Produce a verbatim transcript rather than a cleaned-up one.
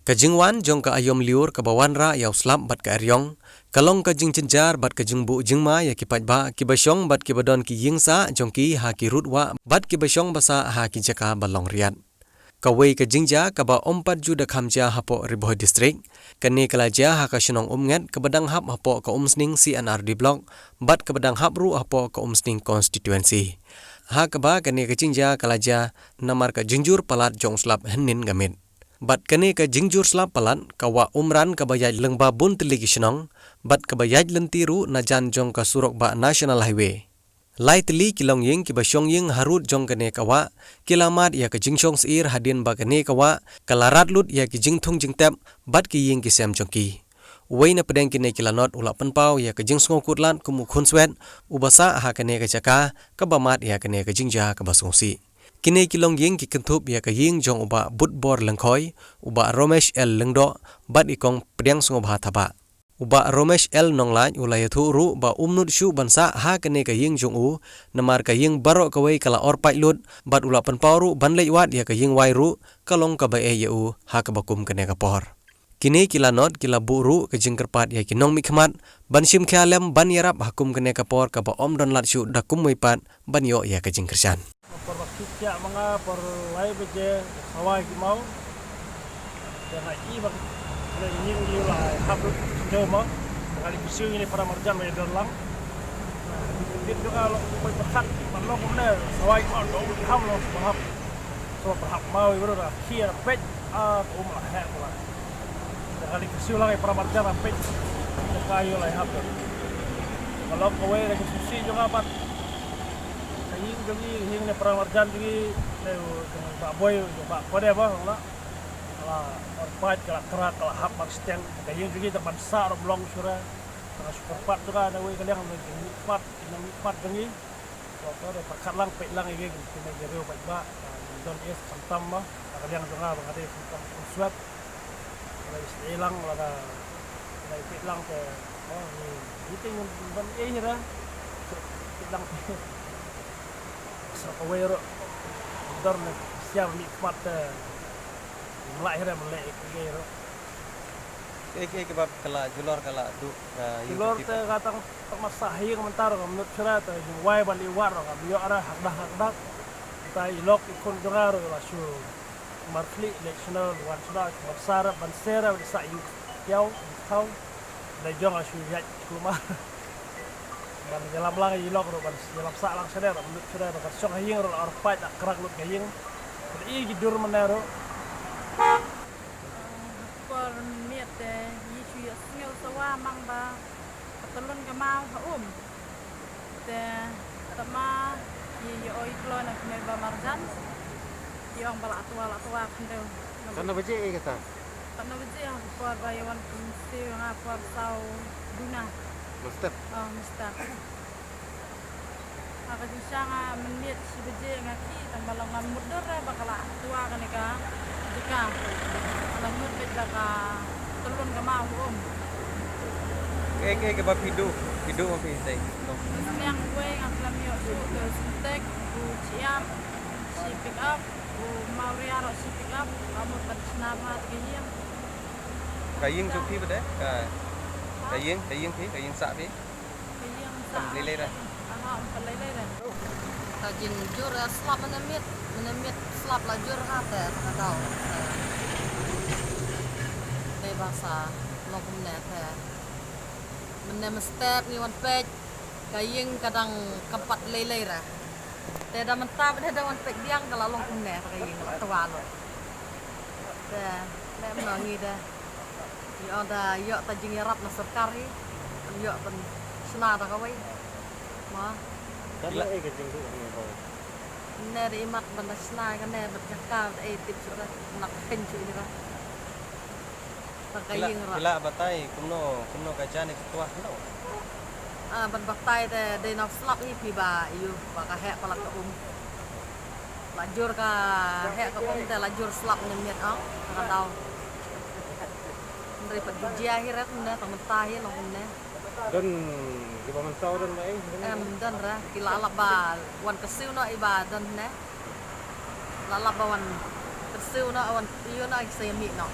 Ka jingwan jong ka aïom lyiur kaba wanrah ïa u slap bad ka eriong ka long ka jingjynjar bad ka jingbuh jingma ïa ki paidbah kiba shong bad kiba don ki ïing sah jong ki ha ki rud wah bad kiba shong ba sah ha ki jaka ba long riat. Kawei ka jingjia kaba ym pat ju da kham jia hapoh Ri Bhoi District, kane ka la jia ha ka shnong Umnget kaba dang hap hapoh ka Umsning C and R D Block bad kaba dang hap ruh hapoh ka Umsning Constituency, ha kaba kane ka jingjia ka la jia namar ka jingjur palat jong u slap hynnin ka miet. Bad kane ka jingjur slap palat ka wah Umran kaba ïaid lyngba bun tylli ki shnong bad kaba ïaid lynti ruh na jan jong ka surok bah National Highway. Lai tylli ki longïing kiba shong ïing ha rud jong kane ka wah ki la mad ïa ka jingshong syier hadien ba kane ka wah ka la rat lut ïa ki jingthung jingtep bad ki ïing ki sem jong ki. Uwei na pdeng kine ki lanot u la pynpaw ïa ka jingsngewkhuslai kum u khunswet uba sah ha kane ka jaka kaba mad ïa kane ka jingjia kaba sngewsih. Kine ki longïing ki kynthup ïa ka ïing jong u Bah Butbor Lyngkhoi, u Bah Romesh L Lyngdoh bad i Kong Pdiang Sngewbha Thabah. U Bah Romesh L Nonglait u la ïathuh ruh ba um nud shuh ban sah ha kane ka ïing jong u, namar ka ïing baroh kawei ka la orpait lut bad u la pynpaw ruh ban leit wad ïa ka ïing wai ruh ka long kaba eh ïa u ha kaba kum kane ka por. Kine ki lanot ki la buh ruh ka jingkyrpad ïa ki nongmihkhmat ban shim khia lem ban ïarap ha kum kane ka por kaba ym don lad shuh da kumwei pat ban ïoh ïa ka jingkyrshan. Por ba khit ïa ma nga por lai baje sawai ki maw. Te nga i ba le ïing ïa la hap lut jong ma. Nga li kusiew ïa ni para marjan ba ïa don lang. Dit jong nga lo koi pyrkhat ba long kumne sawai ki maw dong ki ham lo ba hap. So ba hap maw ïa bro da khia peit a um la heh ba. Nga li kusiew lang ïa para marjan ba peit. Ka ïa la hap. Ba long kawei da ki susi jong nga pat. Ka ïing jong ngi, ïing ne para marjan jong ngi, ne u jong Bah Boi, u jong Bah Kode ba, la. La orpait, ka la krak, ka la hap marsteng, ka ïing jong ngi, tang ban sah, ram long sura, tang sukar pat tu ka, ne wei ka liang, ne jong ngi pat, ne ngi pat jong ngi. Ko ko de pyrkhat lang, peit lang ïa ngi, kine ki riew paidbah, don is khamtam ba, ka liang jong nga, ba nga de khamtam khunswet. Lei sdei lang lada lei peit lang te, oh, ni meeting ban ei hira. Peit lang te. Sa kawei ruh dor ne siam ni khmat te. Mlai hira mlai ek ei ruh. Ek ek bab kala julor kala du. Julor te ka tang tang masa hi ka mentar ka menut sira te jingwai ban liwar ka biok ara hakdak hakdak. Ta ilok ikun jong nga ruh la shu. Mar khlieh leh shnong wan shnong ban sar ban ser ban sa ïu kiaw ïu thaw. Dei jong a shu ïaid kulmar. Ban ïalam lang ïa lok ruh ban ïalam sah lang shane ruh ban lut shane ruh ban shong ha ïing ruh la orpait la krak lut ka ïing. Ban i ki dur mane ruh. Por miet te yi shu ïa sngew sawa mang ba ka talun ka maw ha um. Te tama ki ïa oi kloi na kine ba marjan. Ki ong ba la twa la twa khyndew. Kan na baje e kata? Kan na baje ha ka por ba ïa wan kum siew nga por saw duna. Mustep. Oh, mustep. Ha ka jingsha nga mynmiet shi baje nga ki tang ba long nga mut dur ba ka la twa kane ka jaka. Ka la mut bad ba ka talun ka maw um. Ke ke ke ba phi duh, phi duh ma phi tei. Sniang wei nga klam ïoh shu te sintek u chiar shi pick up u maw ria ro shi pick up ka mut ban shna ma te ka ïing. Ka ïing jong phi ba de? Ka ka ïing, ka ïing phi, ka ïing sah phi. Ka ïing sah. Kam lei lei ra. Aha, kam lei lei ra. Ka jingjur, eh, slap mynne miet, mynne miet slap la jur ha te, ha ka daw. Te ba sa long kumne te. Mynne mynstep ngi wan peit, ka ïing ka dang kam pat lei lei ra. Te da mynta ba da wan peit biang ka la long kumne te ka ïing la twa lo. Te lem no ngi de. Ïoh da ïoh ta jingïarap na sorkar hi. Ïoh ban shna da kawei. Ma. Ka la e ka jingduh ni ho. Ne da imat ban da shna ka ne ban jaka da e tip shu da nak pen shu ni ra. Ta ka ïing ra. Ila batai kumno kumno ka jani ka twa no. Ah, ban batai te dei na slap hi phi ba ïu ba ka heh palat ka um. La jur ka heh ka um te la jur slap ne miet ong ka daw. Ndri pat jia hi rat ne ta mynta hi long ne. Don ki ba mynta don ba eh. Em don ra ki la lap ba wan ka siu no i ba don ne. La lap ba wan ka siu no wan ïu no i se mi no.